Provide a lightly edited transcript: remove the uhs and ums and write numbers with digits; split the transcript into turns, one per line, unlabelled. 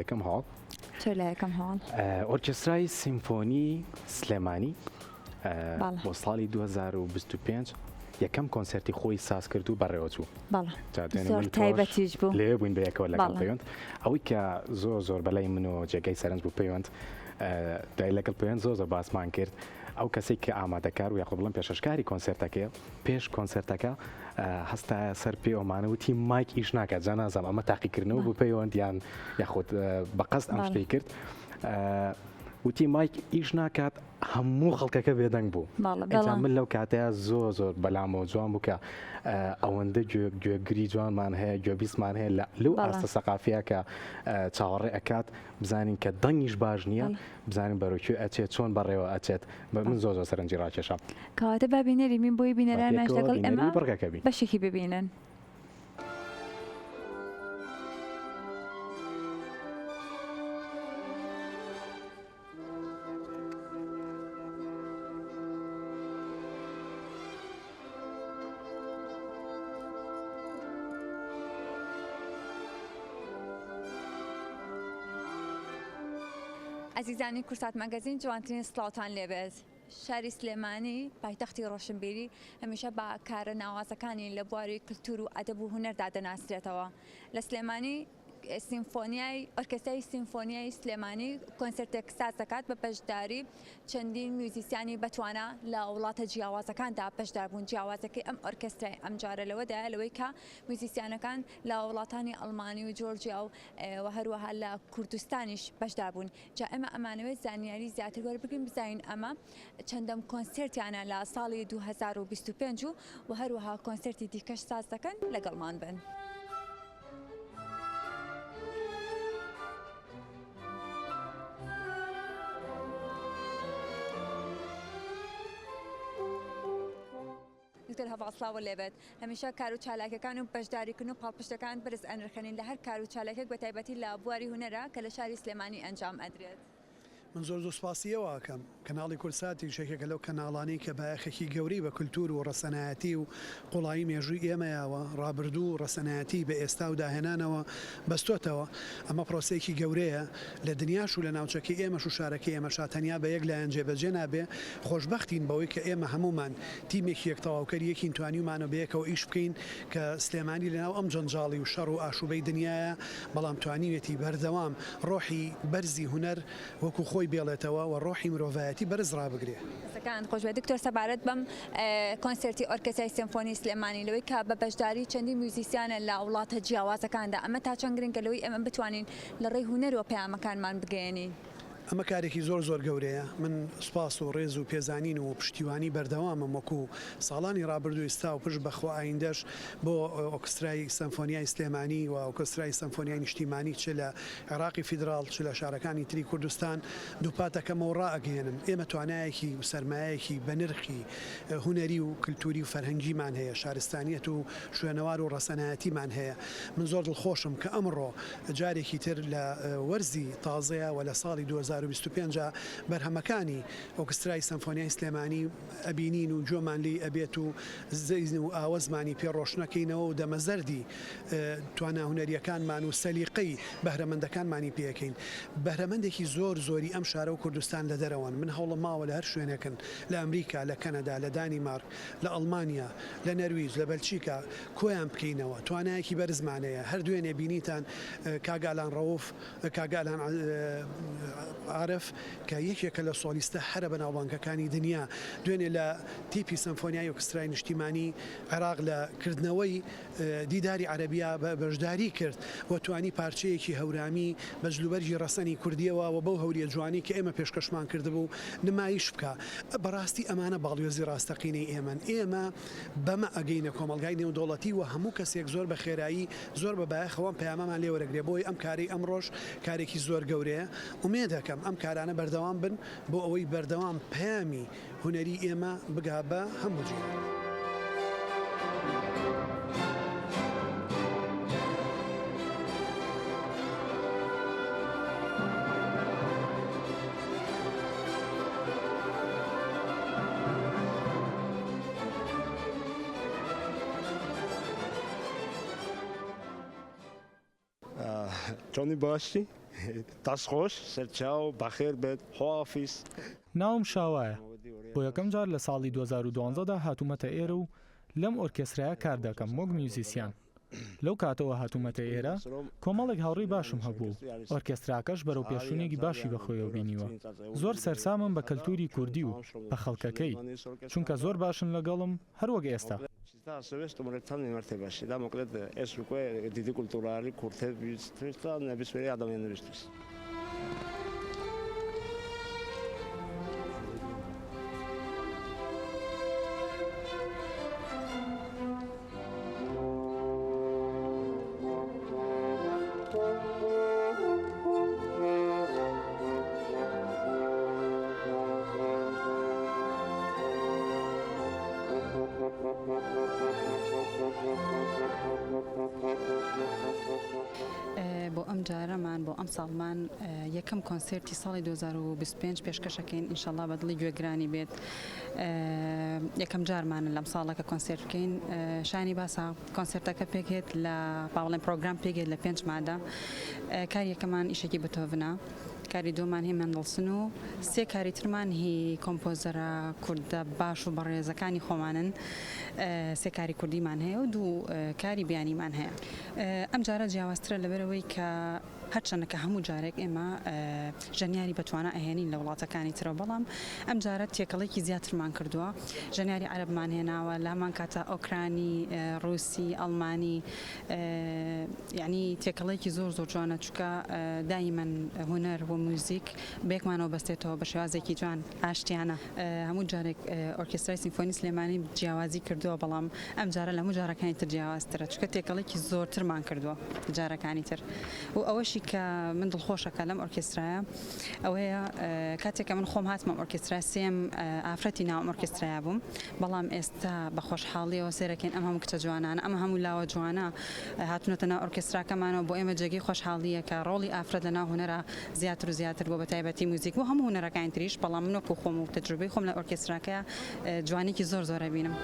یەکەم هەواڵ.
چۆ لە یەکەم هەواڵ؟
ئۆرکێسترای سیمفۆنی سلێمانی بۆ ساڵی 2025 یەکەم کۆنسێرتی خۆی ساز کرد و بەڕێوەچوو.
زۆر تایبەتیش بوو.
لەوێ بووین بەیەکەوە لەگەڵ پەیوەند. ئەوەی کە زۆر زۆر بەلای منەوە جێگای سەرنج بوو پەیوەند دوای لەگەڵ پەیوەند زۆر زۆر باسمان کرد ئەو کەسێک کە ئامادەکار و یاخۆ بڵم پێشەشکاری کۆنسێرتەکەی پێش کۆنسێرتەکە هەستایە سەر پێ ئەومانە وتی مایک ئیش ناکات جا نازانم ئەمە تاقیکردنەوە بوو پەیوەند یان یاخود بە قەست ئەم شتەی کرد وتی مایک ئیش ناکات هەموو خەڵکەکە بێدەنگ بوو ئینجا من لەو کاتەیە زۆر زۆر بەلامەوە جوان بوو کە ئەوەندە گوێگری جوانمان هەیە گوێبیستمان هەیە لە لەو ئاستە سەقافیە کە چاوەڕێ ئەکات بزانین کە دەنگیش باش نییە بزانین بەرەو کوێ ئەچێت چۆن بەڕێوە ئەچێت بە من زۆر زۆر سەرنجی ڕاکێشام.
کەواتە با بینەری بین بۆی بینەرانمانش لەگەڵ ئێمە
بڕگەکە بین.
بەشێکی ببینن. ئەزیزانی کورسات مەگەزین جوانترین سڵاوتان لێبێت. شاری سلێمانی پایتەختی ڕۆشنبیری هەمیشە بە کارە ناوازەکانی لە بواری کللتور و ئەدەب و هونەردا دەناسرێتەوە. لە سلێمانی سیمفۆنیای ئۆرکێسترای سیمفۆنیای سلێمانی کۆنسێرتێک ساز دەکات بە بەشداری چەندین میوزیسیانی بەتوانا لە وڵاتە جیاوازەکاندا بەشداربوون جیاوازەکەی ئەم ئۆرکێسترای ئەمجارە لەوەدایە لەوەی کە میوزیسیانەکان لە وڵاتانی ئەڵمانی و جۆرجیا و و هەروەها لە کوردستانیش بەشداربوون جا ئێمە ئەمانەوێت زانیاری زیاتر وەربگرین بزانین ئەمە چەندەم کۆنسێرتیانە لە ساڵی 2025 و و هەروەها کۆنسێرتی دیکەش ساز دەکەن لەگەڵمان بن. دکتۆر هەڤاڵ سڵاوت لێبێت هەمیشە کار و چالاکیەکان و بەشداریکردن و پاڵپشتەکان بەرز ئەنرخێنین لە هەر کار و چالاکێک بە تایبەتی لە بواری هونەرا کە لە شاری سلێمانی ئەنجام ئەدرێت.
من زۆر زۆر سوپاسی ئێوە ئەکەم. کەناڵی کوردساتیش یەکێکە لەو کەناڵانەی کە بایەخێکی گەورەی بە کولتوور و ڕەسەنایەتی و قوڵایی مێژووی ئێمە یاوە، ڕابردوو و ڕەسەنایەتی بە ئێستا و داهێنانەوە بەستۆتەوە. ئەمە پرۆسەیەکی گەورەیە لە دنیاش و لە ناوچەکەی ئێمەش و شارەکەی ئێمەشا تەنیا بە یەک لایەن جێبەجێ نابێ. خۆشبەختین بەوەی کە ئێمە هەموومان تیمێکی یەک تەواوکەری یەکین توانیومانە بەیەکەوە ئیش بکەین کە سلێمانی لەناو ئەم جەنجاڵی و شەڕ و ئاشوبەی دنیایە بەڵام توانیویەتی بەردەوام ڕۆحی بەرزی هونەر وەکو خۆی بێڵێتەوە و ڕۆحی مرۆڤایەتی بەرز ڕابگرێ.
دەستەکانت خۆش بێت دکتۆر سەبارەت بەم کۆنسێرتی ئۆرکێسترای سیمفۆنی سلێمانی لەوەی کە بە بەشداری چەندین میوزیسیانە لە وڵاتە جیاوازەکاندا ئەمە تا چەند گرنگە لەوەی ئێمە بتوانین لە ڕێی هونەرەوە پەیامەکانمان بگەیەنین؟
ئەمە کارێکی زۆر زۆر گەورەیە، من سوپاس و ڕێز و پێزانین و پشتیوانی بەردەوامم وەکو ساڵانی ڕابردوو ئیستا و پشت بە خوا ئایندەش بۆ ئۆکسترای سەمفۆنیای سلێمانی و ئۆکسترای سەمفۆنیای نیشتیمانی چ لە عێراقی فیدراڵ چ لە شارەکانی تری کوردستان دووپات دەکەمەوە و ڕائەگەیەنم ئێمە توانایەکی و سەرمایەیەکی بەنرخی هونەری و کلتوری و فەرهەنگیمان هەیە شارستانیەت و شوێنەوار و ڕەسەنایەتیمان هەیە من زۆر دڵخۆشم کە ئەمڕۆ جارێکی تر لە وەرزی تازەیا و لە ساڵی 2025 بەرهەمەکانی ئۆکسترای سەمفۆنیای سلێمانی ئەبینین و گوێمان لێی ئەبێت و زەین و ئاوەزمانی پێ ڕۆشنەکەینەوە و دەمەزەردی توانا هونەرییەکانمان و سەلیقەی بەهرەمەندەکانمانی پێ ئەکەین. بەهرەمەندێکی زۆر زۆری ئەم شارە و کوردستان لە دەرەوەن. من هەوڵم ماوە لە هەر شوێنێکن، لە ئەمریکا، لە کەنەدا، لە دانیمارک، لە ئەڵمانیا، لە نەرویج، لە بەلچیکا کۆیان بکەینەوە. توانایەکی بەرزمان هەیە. هەر دوێنێ بینیتان کاک ئالان ڕەوف، کاک ئالان عارف کە یەکێکە لە سۆلیستە هەرە بەناوبانگەکانی دنیا، دوێنێ لە تیپی سەمفۆنیای ئۆکسترای نیشتیمانی عێراق لە کردنەوەی دیداری عەرەبیا بەشداری کرد و توانی پارچەیەکی هەورامی بە جلوبەرگی ڕەسەنی کوردییەوە و بەو هەوریە جوانەی کە ئێمە پێشکەشمان کردبوو نمایش بکا. بەڕاستی ئەمانە باڵیۆزی ڕاستەقینەی ئێمەن. ئێمە بەمە ئەگەینە کۆمەڵگای نێودەوڵەتی و هەموو کەسێک زۆر بە خێرایی زۆر بە بایەخەوە ئەم پەیامەمان لێ وەرەگرێ. بۆیە ئەم کارەی ئەمڕۆش کارێکی زۆر گەورەیە. ئومێدەکەم ئەم کارانە بەردەوام بن بۆ ئەوەی بەردەوام پەیامی هونەری ئێمە بگا بە هەموو جیهان.
چۆنی باشی؟ دەست خۆش سەرچاو بەخێر بێت خواحافیز.
ناوم شاوایە، بۆ یەکەم جار لە ساڵی 2012 دا هاتوومەتە ئێرە و لەم ئۆرکێسترایە کار دەکەم وەک میوزیسیان. لەو کاتەوە هاتوومەتە ئێرە، کۆمەڵێک هاوڕێی باشم هەبووە و ئۆرکێستراکەش بەرەوپێشچوونێکی باشی بەخۆیەوە بینیوە. زۆر سەرسامم بە کەلتووری کوردی و بە خەڵکەکەی، چونکە زۆر باشن لەگەڵم هەروەک ئێستا.
და ასევე სტუმრებთან მიმართებაში და მოკლედ ეს უკვე დიდი კულტურა არის ქურთებისთვის და ნებისმიერი ადამიანებისთვის.
بۆ ئەم جارەمان بۆ ئەم ساڵمان یەکەم کۆنسێرتی ساڵی 2025 پێشکەشەکەین ئینشەڵا بە دڵی گوێگرانی بێت یەکەم جارمانە لەم ساڵە کە کۆنسێرت بکەین شانی باسە کۆنسێرتەکە پێکهێت لە با بڵێن پرۆگرام پێکێت لە پێنج مادە کار یەکەمان ئیشێکی بتۆڤنە کاری دووەمان هی مێندڵسن و سێ کاری ترمان هی کۆمپۆزەرە کوردە باش و بەڕێزەکانی خۆمانن سێ کاری کوردیمان هەیە و دوو کاری بیانیمان هەیە ئەم جارە جیاوازترە لەبەرەوەی کە هەرچەندە کە هەموو جارێک ئێمە ژەنیاری بەتوانا ئەهێنین لە وڵاتەکانی ترەوە بەڵام ئەم جارە تێکەڵێکی زیاترمان کردووە ژەنیاری عەرەبمان هێناوە لە هەمان کاتا ئۆکرانی ڕووسی ئەڵمانی یەعنی تێکەڵەیەکی زۆر زۆر جوانە چونکە دایمەن هونەر و موزیک بەیەکمانەوە بەستێتەوە بە شێوازێکی جوان ئاشتیانە هەموو جارێک ئۆرکێسترای سیمفۆنی سلێمانی جیاوازی کردووە بەڵام ئەم جارە لە هەموو جارەکانی تر جیاوازترە چونکە تێکەڵێکی زۆرترمان کردووە لە جارەکانی تر و ئەوەشی کە من دڵخۆشەکە لەم ئۆرکێسترایە ئەوەیە کاتێک کە من خۆم هاتمە ئۆرکێسترا سێم ئافرەتی ناو ئۆرکێسترایا بووم بەڵام ئێستا بە خۆشحاڵیەوە سێرەکەین ئەم هەموو کچە جوانانە ئەم هەموو لاوە جوانە هاتوونەتە ناو ئۆرکێستراکەمانەوە بۆ ئێمە جێگەی خۆشحاڵییە کە ڕۆڵی ئافرەت لە ناو هونەرا زیاتر و زیاتر بووە بە تایبەتی موزیک بۆ هەموو هونەرەکانی تریش بەڵام من وەکوو خۆم و تەجروبەی خۆم لە ئۆرکێستراکەیا جوانیکی زۆر زۆر ئەبینم.